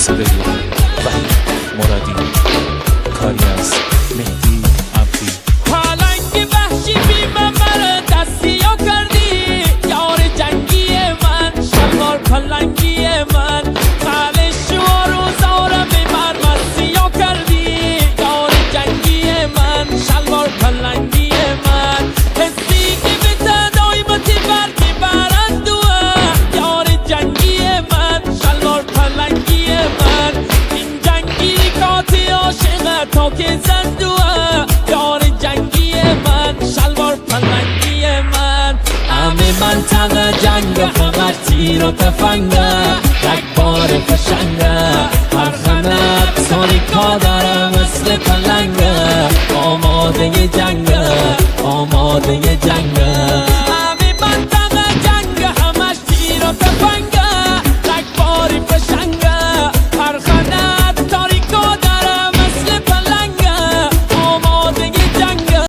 صدای وحید مرادی، کاری از مهدی عبدی. پلنگ وحشی بی ممر دستیا کردی، یار جنگی من، شلوار پلنگی من. قل شوار و زارم بر مسیا کردی، یار جنگی من، شلوار پلنگی من. حسی که به تدایمت برگی برندوه، یار جنگی من، شلوار پلنگی من. این جنگی کاتی عاشقه تا که زندوه، یار جنگی من، شلوار پلنگی من. همه منطقه جنگ، همه تیر و تفنگه، یک بار فشنگه، هر خنه سانی کادره مثل پلنگه، آماده جنگه، آماده جنگه.